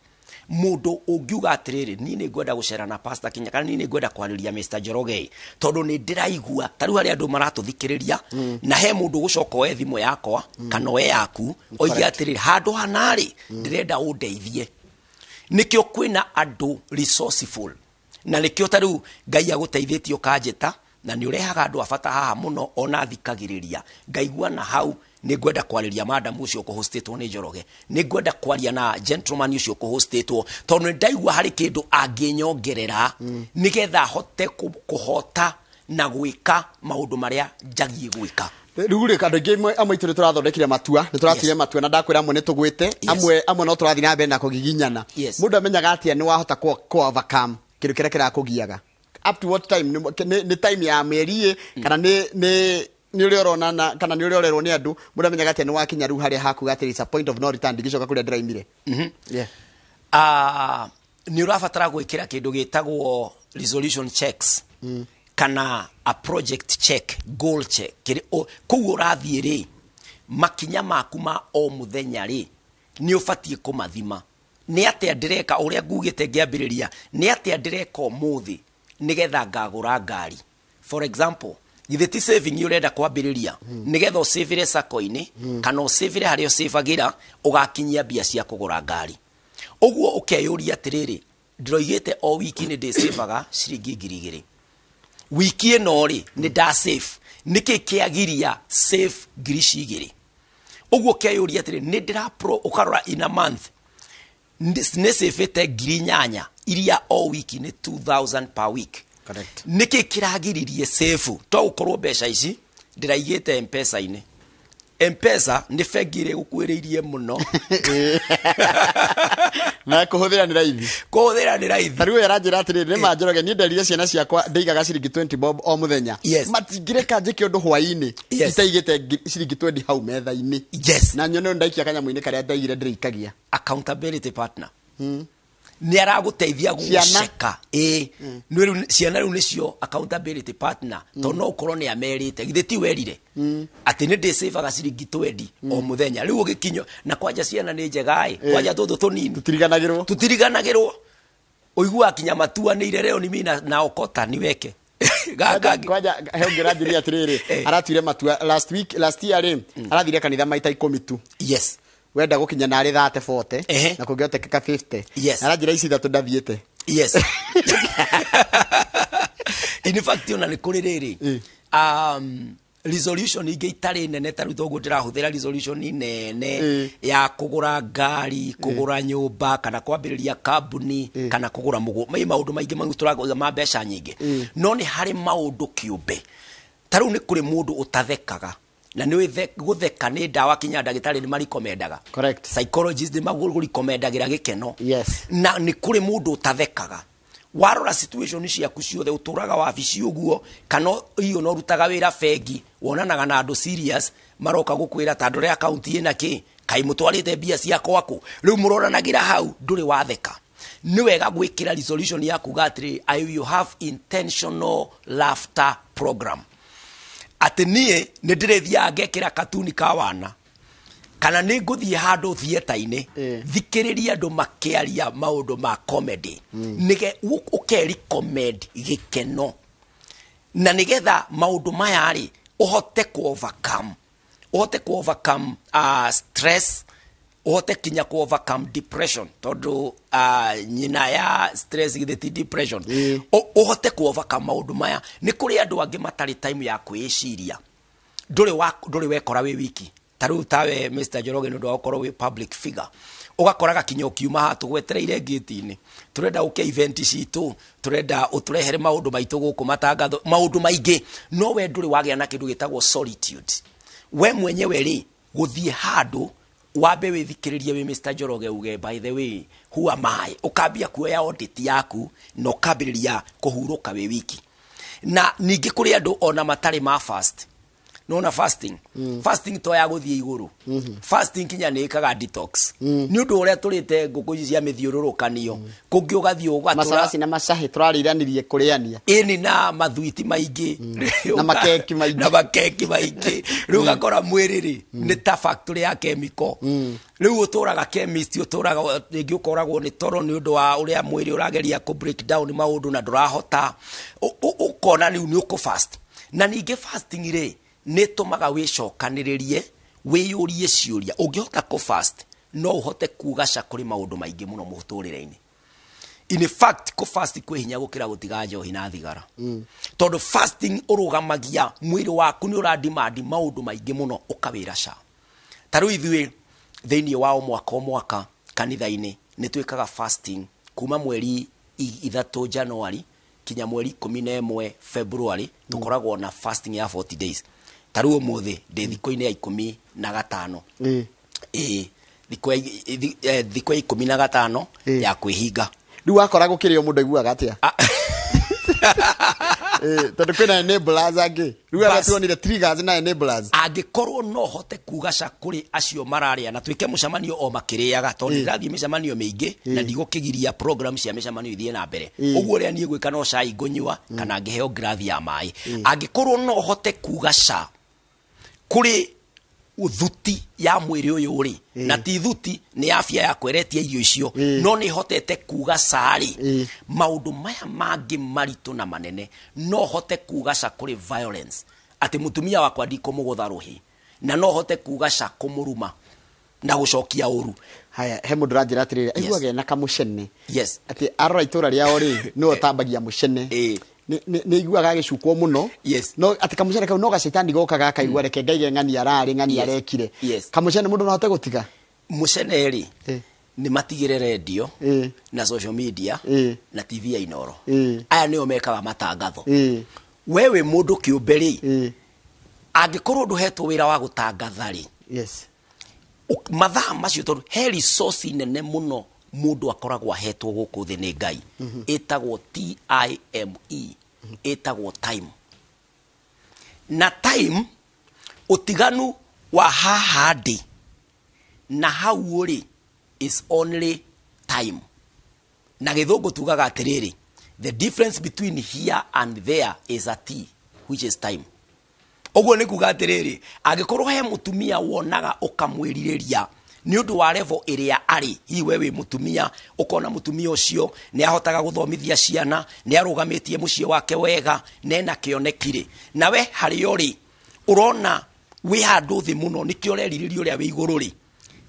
Mũndũ ũngiuga atĩrĩrĩ, niĩ nĩ ngwenda gũcera na Pastor Kinya, kana niĩ nĩ ngwenda kwarĩria Mr Njoroge, tondũ nĩ ndĩraigua ta rĩu harĩ andũ maratũthikĩrĩria, na he mũndũ ũgũcoka oe thimũ yakwa kana oe yaku, oige atĩrĩrĩ, handũ hanarĩ ndĩrenda ũndeithie. Nĩkĩo kwĩna andũ resourceful, na nĩkĩo ta rĩu Ngai agũteithĩtie ũkanjĩta, na nĩ ũrehaga andũ a bata haha mũno. Ona thikagĩrĩria ngaigua na hau nĩ ngwenda kwarĩria madam ũcio ũkũhostĩtwo nĩ Njoroge, nĩ ngwenda kwaria na gentleman ũcio ũkũhostĩtwo, tondũ nĩ ndaigua harĩ kĩndũ angĩnyongerera nĩgetha hote kũhota na gwĩka maũndũ marĩa njagiĩ gwĩka. Rĩu rĩ, andũ aingĩ amwe aitũ nĩ tũrathondekire matua, nĩ tũratuire matua, na ndakwĩra amwe nĩ tũgwĩte, amwe no tũrathiĩ na mbere na kũgiginyana. Mũndũ amenyaga atĩa nĩ wahota kũ overcome kĩndũ kĩrĩa kĩrakũgiaga? Up to what time? Nĩ time ya mĩeri ĩ, kana nĩ ũrĩa ũronana, kana nĩ ũrĩa ũrerwo nĩ andũ? Mũndũ amenyaga atĩa nĩ wakinya rĩu harĩa hakuga atĩ it's a point of no return, ndingĩcoka kũrĩa ndĩraimire? Yeah. Nĩ ũrabatara gwĩkĩra kĩndũ gĩtagwo resolution checks kana a project check, goal check. Kũu ũrathiĩ rĩ, makinya maku ma o mũthenya rĩ, nĩ ũbatiĩ kũmathima. Nĩ atĩa ndĩreka? Ũrĩa ngugĩte ngĩambĩrĩria, nĩ atĩa ndĩreka ũmũthĩ nĩgetha ngagũra ngari? For example, githĩ ti saving ũrenda kwambĩrĩria? Nĩgetha ũcĩvĩre sacco-inĩ kana ũcĩvĩre harĩa ũcĩvagĩra, ũgakinyia mbia cia kũgũra ngari. Ũguo ũkeyũria atĩrĩrĩ, ndĩroigĩte o wiki nĩ ndĩcĩvaga ciringi 2,000. Wiki ĩno rĩ, nĩ nda save? Nĩkĩ kĩagiria save ngiri cigĩrĩ? Ũguo ũkeyũria atĩrĩ, nĩ ndĩra pro ũkarora in a month nĩ cĩbĩte 8,000, iria o wiki nĩ 2000 per week. Nĩkĩ kĩragiririe save? To gũkorwo mbeca ici ndĩraigĩte Mpesa-inĩ. Mpesa nĩ bengi ĩrĩa ĩgũkuhĩrĩirie mũno. Na kũhũthĩra nĩ raithi. Kũhũthĩra nĩ raithi. Ta rĩu ũyũ aranjĩra atĩrĩrĩ, nĩ ma Njoroge, niĩ nderire ciana ciakwa ndĩigaga ciringi 20 bob o mũthenya. Matingĩreka njĩke ũndũ hwaĩ-inĩ itaigĩte ciringi 20 hau metha-inĩ. Na nyone ũndũ ndaikia kanyamũ-inĩ karĩa ndaigire ndĩrĩikagia. Accountability partner. Nĩ aragũteithia gũceka. Ĩĩ. Nĩ rĩu ciana rĩu nĩcio accountability partner. Tondũ no ũkorwo nĩ amerite. Githĩ ti werire? Atĩ nĩ ndĩcĩbaga ciringi 20 o mũthenya. Rĩu ũgĩkinyio na kwanja ciana nĩ njega ĩ. Kwanja tũtũ tũnini. Tũtiriganagĩrwo. Tũtiriganagĩrwo. Ũiguaga kinya matuanĩire leo ni mimi na okota niweke. Gaka Kwanja he ũngĩ ũranjĩrire atĩrĩrĩ, aratuire matua last week, last year rĩ, arathire kanitha maita 10 tu. Wenda gũkinya narĩ 30 40, na kũngĩhotekeka 50. Aranjĩra ici ithatũ ndathiĩte. In fact ona nĩ kũrĩ rĩrĩ. Resolution ingĩ itarĩ nene ta rĩu toguo ndĩrahũthĩra resolution nene ya kũgũra ngari, kũgũra nyũmba, kana kwambĩrĩria kambuni, kana kũgũra mũgũnda. Maũndũ maingĩ mau tũragũra ma mbeca nyingĩ. No nĩ harĩ maũndũ kĩũmbe. Ta rĩu nĩ kũrĩ mũndũ ũtathekaga. Na nĩ gũtheka nĩ ndawa kinya ndagĩtarĩ nĩ marikomendaga. Psychologist nĩ magũrikomendagĩra gĩkeno. Na nĩ kũrĩ mũndũ ũtathekaga. Warora situation ciaku ciothe, ũtũraga wabici ũguo, kana iyo no ũrutaga wĩra bengi, wonanaga na andũ serious, maroka gũkwĩra ta ndore account ĩna kĩ, kaĩ mũtwarĩte mbia ciakwa kũ. Rĩu mũroranagĩra hau, ndũrĩ watheka. Nĩ wega gwĩkĩra resolution ya kuga atĩrĩ, I will have intentional laughter program. Atĩ niĩ nĩ ndĩrĩthiaga ngekĩra katuni ka wana, kana nĩ ngũthiĩ handũ theater-inĩ, thikĩrĩrie andũ makĩaria maũndũ ma comedy. Nĩge ũke-recommend gĩkeno. Na nĩgetha maũndũ maya rĩ, ũhote ku-overcome. Ũhote ku-overcome, stress, ũhote kinya ku-overcome depression, tondũ, nyina ya stress githĩ ti depression. Ũhote ku-overcome maũndũ maya. Nĩ kũrĩ andũ angĩ matarĩ time ya kwĩciria. Ndũrĩ wekora wĩ wiki. Ta rĩu tawe Mr. Njoroge nĩ ũndũ wa gũkorwo wĩ public figure. Ũgakoraga kinya ũkiuma haha tũgwetereire gate-inĩ. Tũrenda ũke event citũ, tũrenda ũtũrehere maũndũ maitũ gũkũ matangatho, maũndũ maingĩ. No we ndũrĩ wagĩa na kĩndũ gĩtagwo solitude. We mwenyewe rĩ, gũthiĩ handũ wambe wĩthikĩrĩrie wĩ Mr. Njoroge uge, by the way, who am I? Ũkambia kuoya audit yaku na ũkambĩrĩria kũhurũka wĩ wiki. Na ningĩ kũrĩ andũ ona matarĩ ma fast. Nona fasting. Fasting to ya gũthiĩ igũrũ. Fasting kinya nĩ ĩkaga detox. Nĩ ũndũ ũrĩa tũrĩte ngũkũ ici cia mĩthiũrũrũkanio. Kũngĩ ũgathiĩ ũgatũra Macaraci na macahi tũrarĩiranirie kũrĩania. Ĩni na mathuiti maingĩ. Na makeki maingĩ. Na makeki maingĩ. Rĩu ũgakora mwĩrĩ rĩ, nĩ ta factory ya chemical. Rĩu ũtũraga chemist, ũtũraga rĩngĩ ũkoragwo nĩ toro nĩ ũndũ wa ũrĩa mwĩrĩ ũrageria kũ break down maũndũ na ndũrahota. Ũkona rĩu nĩ ũkũ fast. Na ningĩ fasting rĩ, nĩ ĩtũmaga wĩcokanĩrĩrie, wĩyũrie ciũria. Ũngĩhota kũ fast, no ũhote kuga ca kũrĩ maũndũ maingĩ mũno mũtũrĩre-inĩ. In fact, kũ fast kwĩ hinya gũkĩra gũtiga njohi na thigara. Tondũ fasting ũrũgamagia mwĩrĩ waku nĩ ũradimandi maũndũ maingĩ mũno ũkawĩra ca. Ta rĩu ithuĩ thĩinĩ wa o mwaka o mwaka kanitha-inĩ nĩ twĩkaga fasting kuma mweri 3 January kinya mweri 11 February, tũkoragwo na fasting ya 40 days. Ta rĩu ũmũthĩ ndĩ thikũ-inĩ ya 15. Ĩĩ, thikũ ya 15 ya kwĩhinga. Rĩu wakora gũkĩrĩo mũndũ aiguaga atĩa? Tondũ kwĩna enablers angĩ. Rĩu arĩa Bas. tuonire triggers na enablers. Angĩkorwo no hote kuga ca kũrĩ acio mararĩa na twĩke mũcemanio o makĩrĩaga, tondũ ndĩrathiĩ mĩcemanio mĩingĩ na ndigũkĩgiria program cia mĩcemanio ithiĩ na mbere. Ũguo ũrĩa niĩ gwĩka no cai ngũnyua kana ngĩheo ngirathi ya maĩ. Angĩkorwo no hote kuga ca kũrĩ thuti ya mwĩrĩ ũyũ rĩ, na ti thuti nĩ afya ya kweretia irio icio, no nĩ hotete kuga ca rĩ, maũndũ maya mangĩ maritũ na manene no hote kuga ca kũrĩ violence, atĩ mũtumia wakwa ndikũmũgũtha rũhĩ, na no hote kuga ca kũmũruma na gũcokia ũru. Haya, he mũndũ ũranjĩra atĩrĩrĩ, aiguaga ena kamũcene. Atĩ arora itũra rĩao rĩ, nĩwe ũtambagia mũcene. Nĩ aiguaga agĩcukwo mũno. No atĩ kamũcene kau no gacaitani goka gakaigua, reke ngaige ng'ani ararĩ, ng'ani arekire. Kamũcene mũndũ no ahote gũtiga? Mũcene rĩ, nĩ matigĩre radio na social media na TV ya Inooro. Aya nĩo mekaga matangatho. We wĩ mũndũ kĩũmbe rĩ, Angĩkorwo ndũhetwo wĩra wa gũtangatha rĩ, mathaa macio, tondũ he resource nene mũno mũndũ akoragwo ahetwo gũkũ thĩ nĩ Ngai, ĩtagwo time, ĩtagwo time. Na time, ũtiganu wa haha ndĩ na hau ũrĩ is only time. Na gĩthũngũ tugaga atĩrĩrĩ, the difference between here and there is a T, which is time. Ũguo nĩ kuga atĩrĩrĩ, angĩkorwo he mũtumia wonaga ũkamwĩrirĩria nĩ ũndũ wa level ĩrĩa arĩ, hihi we wĩ mũtumia ũkona mũtumia ũcio nĩ ahotaga gũthomithia ciana, nĩ arũgamĩtie mũciĩ wake wega, nena kĩoneki rĩ, nawe harĩa ũrĩ ũrona wĩ handũ thĩ mũno, nĩkĩo ũrerirĩria ũrĩa wĩ igũrũ rĩ,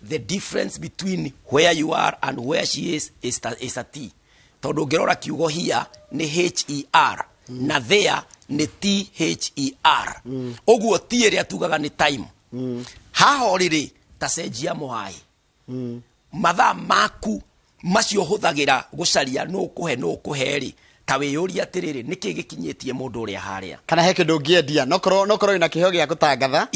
the difference between where you are and where she is a T. Tondũ ũngĩrora kiugo here nĩ her na there nĩ ther. Ũguo T ĩrĩa tugaga nĩ time. Haha ũrĩ rĩ, ta cenjia mũhaĩ mathaa maku macio hũthagĩra gũcaria nũ ũkũhe, nũ ũkũhe rĩ, ta wĩyũrie atĩrĩrĩ, nĩkĩ gĩkinyĩtie mũndũ ũrĩa harĩa? Kana he kĩndũ ũngĩendia, nokorwo wĩna kĩheo gĩa gũtangatha,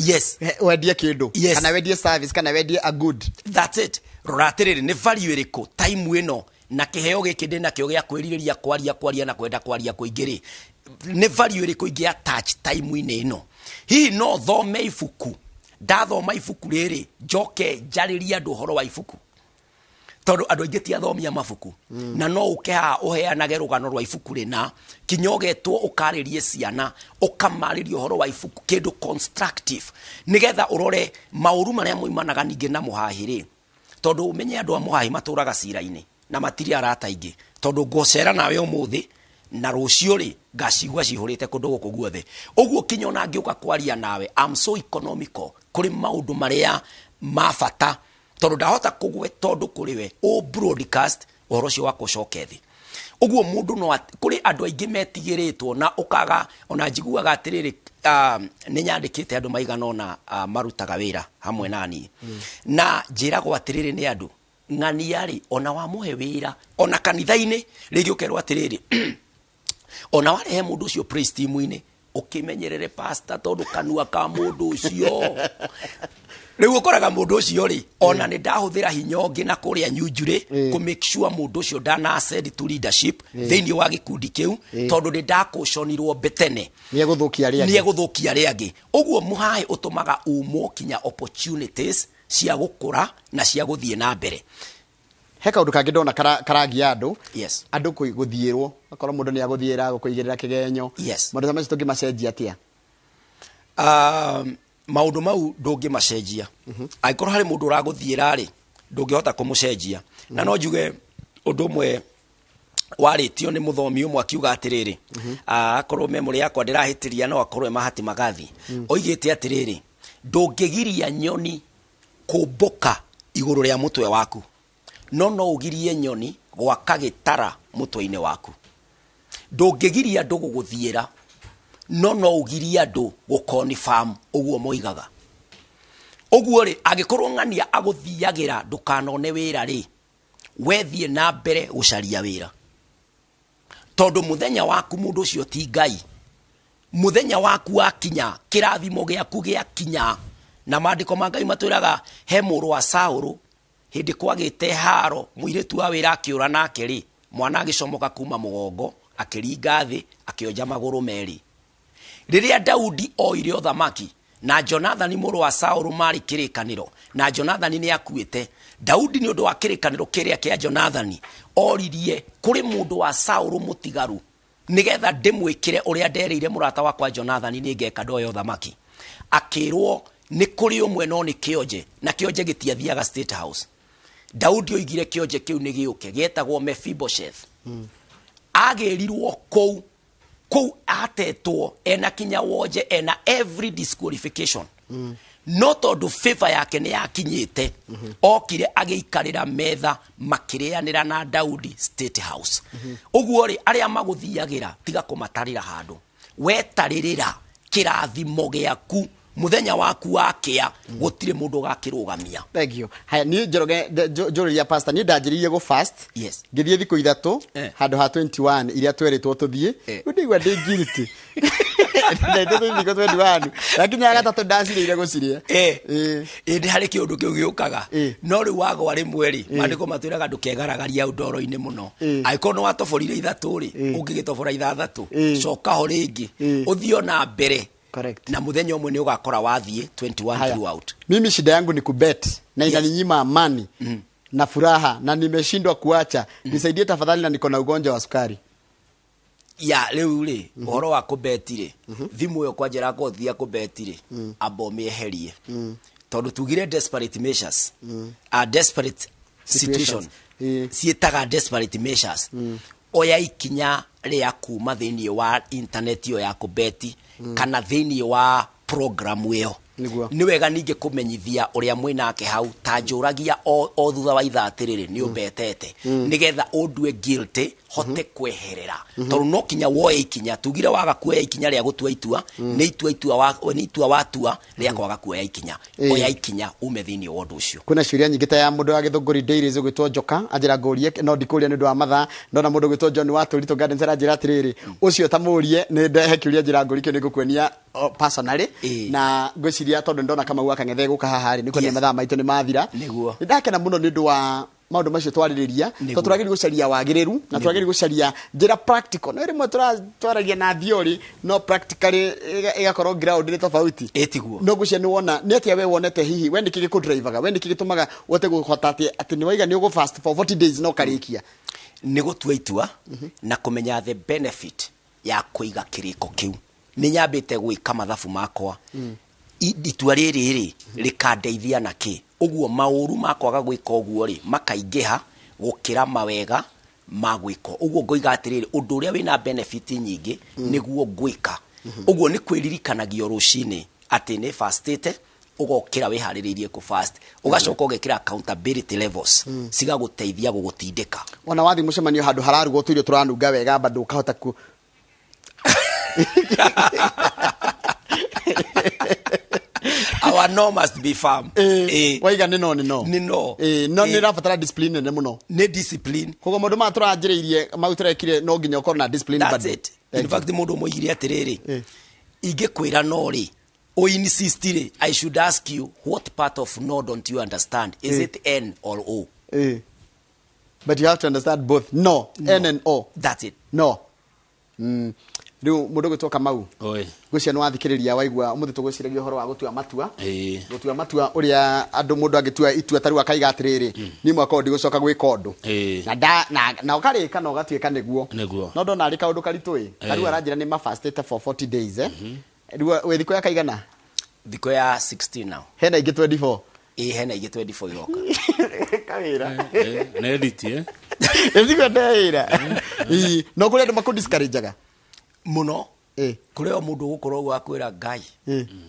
wendie kĩndũ, kana wendie service, kana wendie a good. That's it. Rora atĩrĩrĩ, nĩ value ĩrĩkũ time ĩno na kĩheo gĩkĩ ndĩ nakĩo gĩa kwĩrirĩria kwaria kwaria na kwenda kwaria kũingĩ rĩ, nĩ value ĩrĩkũ ingĩ attach time-inĩ ĩno? Hihi no thome ibuku, ndathoma ibuku rĩrĩ njoke njarĩrie andũ ũhoro wa ibuku, tondũ andũ aingĩ ti athomia mabuku. Na no ũke haha ũheanage rũgano rwa ibuku rĩna, kinya ũgetwo ũkarĩrie ciana, ũkamarĩria ũhoro wa ibuku, kĩndũ constructive, nĩgetha ũrore maũru marĩa moimanaga ningĩ na mũhahi rĩ, tondũ ũmenye andũ a mũhahi matũraga cira-inĩ na matirĩ arata aingĩ, tondũ ngũcera nawe ũmũthĩ na rũciũ rĩ, ngacigua cihũrĩte kũndũ gũkũ guothe. Ũguo kinya ona ngĩũka kwaria nawe, I'm so economical kũrĩ maũndũ marĩa ma bata, tondũ ndahota kũgweta ũndũ kũrĩ we ũ broadcast ũhoro ũcio wakwa ũcoke thĩ. Ũguo mũndũ no kũrĩ andũ aingĩ metigĩrĩtwo na ũkaga. Ona njiguaga atĩrĩrĩ, nĩ nyandĩkĩte andũ maigana ũna marutaga wĩra hamwe na niĩ, na njĩragwo atĩrĩrĩ nĩ andũ ng'ania rĩ, ona wamũhe wĩra ona kanitha-inĩ rĩngĩ, ũkerwo atĩrĩrĩ, ona warehe mũndũ ũcio praise team-inĩ, ũkĩmenyerere pastor, tondũ kanua ka mũndũ ũcio. Rĩu ũkoraga mũndũ ũcio rĩ, ona nĩ ndahũthĩra hinya ũngĩ na kũrĩa nyunjurĩ kũ make sure mũndũ ũcio ndana ascend to leadership thĩinĩ wa gĩkundi kĩu, tondũ nĩ ndakũconirwo mbetene. Nĩ egũthũkia arĩa nĩ angĩ. Egũthũkia arĩa angĩ. Ũguo mũhaĩ ũtũmaga umwo kinya opportunities cia gũkũra na cia gũthiĩ na mbere. He kaũndũ kangĩ ndona karagia andũ, andũ gũthiĩrwo, akorwo mũndũ nĩ agũthiĩra gũkũigĩrĩra kĩgenyo. Maũndũ ta macio tũngĩmacenjia atĩa? Maũndũ mau ndũngĩmacenjia. Angĩkorwo harĩ mũndũ ũragũthiĩra rĩ, ndũngĩhota kũmũcenjia. Na no njuge ũndũ ũmwe warĩtio nĩ mũthomi ũmwe, akiuga atĩrĩrĩ, akorwo memory yakwa ndĩrahĩtĩria, no akorwo e Mahatma Gandhi, oigĩte atĩrĩrĩ, ndũngĩgiria nyoni kũmbũka igũrũ rĩa mũtwe waku, no no ũgirie nyoni gwaka gĩtara mũtwe-inĩ waku. Ndũngĩgiria andũ gũgũthiĩra, no no ũgirie andũ gũconfirm ũguo moigaga. Ũguo rĩ, angĩkorwo ng'ania agũthiagĩra ndũkanone wĩra rĩ, wethiĩ na mbere gũcaria wĩra, tondũ mũthenya waku, mũndũ ũcio ti Ngai, mũthenya waku wakinya, kĩrathimo gĩaku gĩakinya. Na maandĩko ma Ngai matwĩraga he mũrũ wa Saũlũ, hĩndĩ kwagĩte haro, mũirĩtu wa wĩra akĩũra nake rĩ, mwana agĩcomoka kuma mũgongo, akĩringa thĩ, akĩonja magũrũ merĩ. Rĩrĩa Daudi oire ũthamaki na Jonathani mũrũ wa Saũlũ marĩ kĩrĩkanĩro, na Jonathani nĩ akuĩte, Daudi nĩ ũndũ wa kĩrĩkanĩro kĩrĩa kĩa Jonathani oririe kũrĩ mũndũ wa Saũlũ mũtigaru, nĩgetha ndĩmwĩkĩre ũrĩa nderĩire mũrata wakwa Jonathani nĩ ngeka ndoya ũthamaki. Akĩrwo nĩ kũrĩ ũmwe, no nĩ kĩonje, na kĩonje gĩtiathiaga State House. Daudi oigire kĩonje kĩu nĩ gĩũke, gĩetagwo Mephibosheth. Agĩrirwo kũu kũu atetwo ena kinya wonje, ena every disqualification, no tondũ favor yake nĩ yakinyĩte, okire agĩikarĩra metha makĩrĩanĩra na Daudi State House. Ũguo rĩ, arĩa magũthiagĩra, tiga kũmatarĩra handũ, wetarĩrĩra kĩrathimo gĩaku, mũthenya waku wakĩa, gũtirĩ mũndũ ũgakĩrũgamia. Thank you. Haya, niĩ Njoroge njũrĩria pastor, niĩ ndanjĩrĩirie gũ fast, ngĩthiĩ thikũ 3 handũ ha 21 iria twerĩtwo tũthiĩ. Rĩu ndĩigua ndĩ guilty. Ndetete thikũ 21 na kinya gatatũ ndacirĩire gũcirĩa. Ĩĩ. Ĩndĩ harĩ kĩũndũ kĩu gĩũkaga. No rĩu wagwa rĩmwe rĩ, maandĩko matwĩraga ndũkegaragaria ndoro-inĩ mũno. Angĩkorwo nĩ watoborire ithatũ rĩ, ũngĩgĩtobora ithathatũ, coka ho rĩngĩ, ũthiĩ o na mbere. Na mũthenya ũmwe nĩ ũgakora wathiĩ 21 Haya. throughout. Mimi shida yangu ni kubet na inaninyima amani na furaha na nimeshindwa kuacha. Nisaidie tafadhali, na niko na ugonjwa wa sukari. Ya rĩu rĩ, ũhoro wa kũbeti rĩ, thimũ ĩyo kwanja ĩrakorwo thia kũbeti rĩ, amba ũmĩeherie, tondũ tugire desperate measures, a desperate situation Situations. Ciĩtaga desperate measures. Oya ikinya rĩa kuma thĩinĩ wa internet ĩyo ya kũbeti kana thĩinĩ wa program ĩyo. Nĩ wega ningĩ kũmenyithia ũrĩa mwĩnake hau, ta njũragia o thutha wa ithaa atĩrĩrĩ, nĩ ũmbetete, nĩgetha ũndue guilty hote kweherera, tondũ no kinya woe ikinya. Tugire waga kuoya ikinya rĩa gũtua itua, nĩ itua itua wa, nĩ itua watua rĩa kwaga kuoya ikinya. Oya ikinya ume thĩinĩ wa ũndũ ũcio. Kwĩna ciũria nyingĩ ta ya mũndũ wa Gĩthũngũri Dairies ũgwĩtwo Njoka, anjĩra ngũrie, no ndikũria nĩ ũndũ wa mathaa. Ndona mũndũ ũgwĩtwo John wa Tũritũ Gardens aranjĩra atĩrĩrĩ, ũcio ta mũrie nĩ ndehe kĩũria, njĩra ngũrie kĩo nĩ ngũkuonia, oh, personally. Na ngwĩciria tondũ ndona Kamau akang'ethe gũka haha rĩ, nĩ kuonia mathaa maitũ nĩ mathira. Nĩ ndakena mũno nĩ ũndũ wa maũndũ macio twarĩrĩria, tondũ tũragĩrĩire gũcaria wagĩrĩru na tũragĩrĩire gũcaria njĩra practical. No rĩmwe twaragia na theory, no practically ĩgakorwo ground nĩ tofauti. Ĩtiguo. No ngwĩciria nĩ wona nĩ atĩa we wonete, hihi we nĩkĩ gĩkũdrivaga, we nĩkĩ gĩtũmaga ũhote kũhota atĩ nĩ waiga nĩ ũgũ fast for 40 days no karĩkia? Nĩ gũtua itua na kũmenya the benefit ya kũiga kĩrĩko kĩu. Nĩ nyambĩte gwĩka mathabu makwa, itua rĩrĩ rĩ rĩkandeithia na kĩ, ũguo maũru ma kwaga gwĩka ũguo rĩ makaingĩha gũkĩra mawega ma gwĩka ũguo. Ngoiga atĩrĩrĩ, ũndũ ũrĩa wĩna benefit nyingĩ nĩguo ngwĩka. Ũguo nĩ kwĩririkanagio rũcinĩ atĩ nĩ fastĩte, ũgokĩra wĩharĩrĩirie kũ fast, ũgacoka ũgekĩra accountability levels cigagũteithia gũgũtindĩka. Ona wathiĩ mũcemanio handũ hararugwo tũirio tũranunga wega, bado ũkahota ku Our no must be firm. Waiga nĩ no nĩ no. Nĩ no. No nĩ ĩrabatara discipline nene mũno. Nĩ discipline. Koguo maũndũ maya tũranjĩrĩirie mau tũrekire, no nginya ũkorwo na discipline That's bado. it. In fact, mũndũ ũmwe oigire atĩrĩrĩ, ingĩkwĩra no rĩ, o insist rĩ, I should ask you, what part of no don't you understand? Is it N or O? But you have to understand both no, N and O. That's it. No. Rĩu mũndũ gwĩtwo Kamau, Oi. ngwĩciria nĩ wathikĩrĩria, waigua ũmũthĩ tũgwĩciragia ũhoro wa gũtua matua. Ĩĩ. Gũtua matua, ũrĩa andũ mũndũ angĩtua itua ta rĩu akaiga atĩrĩrĩ, niĩ mwaka ũyũ ndigũcoka gwĩka ũndũ. Na na ũkarĩka na ũgatuĩka nĩguo. No ndona arĩ kaũndũ karitũ ĩ. Ta rĩu aranjĩra nĩ mafastĩte for 40 days, eh, rĩu wĩ thikũ ya kaigana? Thikũ ya 16 now. Hena ingĩ 24. Ĩĩ, hena ingĩ 24 iroka. Kawĩra. Nĩ edit, eh? Ĩthigwo ndewĩra. Ĩĩ, no kũrĩ andũ makũdiscourageaga? Mũno. Kũrĩ o mũndũ ũgũkorwo ũguo akwĩra Ngai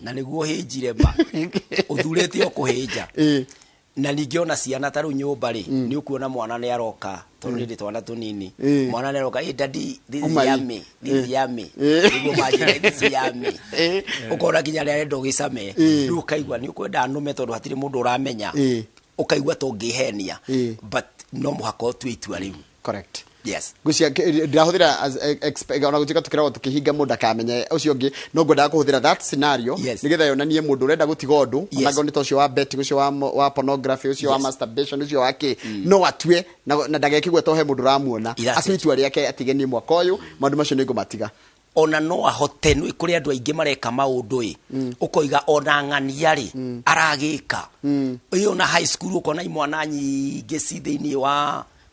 na nĩguo hĩnjire ma ũthurĩte o kũhĩnja. Na ningĩ ona ciana ta rĩu nyũmba rĩ, nĩ ũkuona mwana nĩ aroka, tondũ nĩ ndĩ twana tũnini. Mwana nĩ aroka, "Hey, daddy, this is Uma hii. yummy, this is yummy." Nĩguo manjĩra, "This is yummy." Ũkona nginya arĩa arenda ũgĩcame. Rĩu ũkaigua nĩ ũkwenda nũme, tondũ hatirĩ mũndũ ũramenya. Ũkaigua ta ũngĩhenia, but no mũhaka ũtue itua rĩu. Correct. Yes. Ngwĩciria ndĩrahũthĩra ona gũtuĩka tũkĩragwo tũkĩhinga mũndũ akamenye ũcio ũngĩ, no ngwendaga kũhũthĩra that scenario nĩgetha yonanie mũndũ ũrenda gũtiga ũndũ, ona angorwo nĩ ta ũcio wa bet, ũcio wa pornography, ũcio wa masturbation, ũcio wa kĩ, no atue na ndagekĩgue to he mũndũ ũramuona. That's Atue it. itua rĩake, atige, niĩ mwaka ũyũ maũndũ macio nĩ ngũmatiga. Ona no ahote, nĩ kũrĩ andũ aingĩ mareka maũndũ ĩ, ũkoiga ona ng'ania rĩ aragĩka ĩ, ona high school ũkona imwana nyingĩ ci thĩinĩ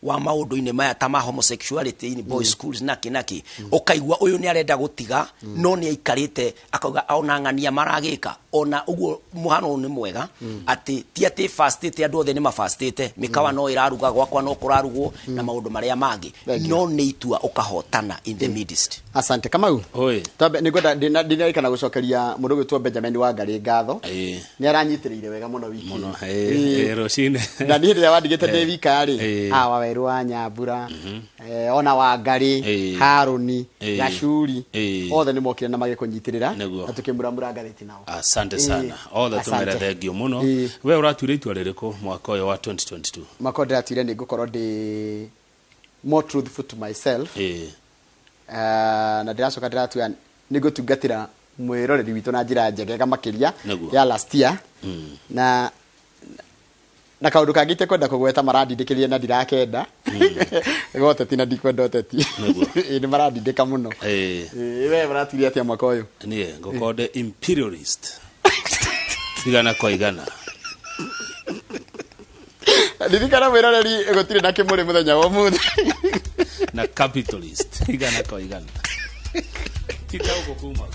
wa maũndũ-inĩ maya ta ma homosexuality in boys schools naki naki, ũkaigua ũyũ nĩ arenda gũtiga no nĩ aikarĩte akauga ona ng'ania maragĩka. Ona ũguo mũhano ũyũ nĩ mwega atĩ ti atĩ fastĩte, andũ othe nĩ mafastĩte, mĩkawa no ĩraruga, gwakwa no kũrarugwo na maũndũ marĩa mangĩ. Thank you. No nĩ itua ũkahotana in the midst. Asante, Kamau. Oi. Twambe nĩngwenda ndinarikana gũcokeria mũndũ ũgwĩtwo Benjamin Wangarĩ ngatho. Nĩ aranyitĩrĩire wega mũno wiki Mũno. ĩno. Rũcinĩ. Na niĩ rĩrĩa wandigĩte ndĩ wika rĩ, awa Werũ wa Nyambura, ona Wangarĩ, Harũni, Gacuri, othe nĩ mokire na magĩkũnyitĩrĩra na tũkĩmuramura ngathĩti nao. Asante sana othe. Asante. Tumere thengio mũno. We ũratuire itua rĩrĩkũ mwaka ũyũ wa 2022? Makwa ndĩratuire nĩ ngũkorwo ndĩ more truthful to myself. Na ndĩracoka ndĩratua Nĩ ngũtungatĩra mwĩroreri witũ na njĩra njegega makĩria Nĩguo. ya last year. Na kaũndũ kangĩ itekwenda kũgweta, marandindĩkĩrĩria na ndirakenda ga ũteti, na ndikwenda ũteti. Nĩguo. Ĩĩ, nĩ marandindĩka mũno. Ĩĩ, we ũratuire atĩa mwaka ũyũ? Niĩ ngũkorwo ndĩ imperialist 100%. Ririkana mwĩroreri, gũtirĩ na kĩmũrĩ mũthenya wa ũmũthĩ. Na capitalist 100%, tita gũkũ kuma.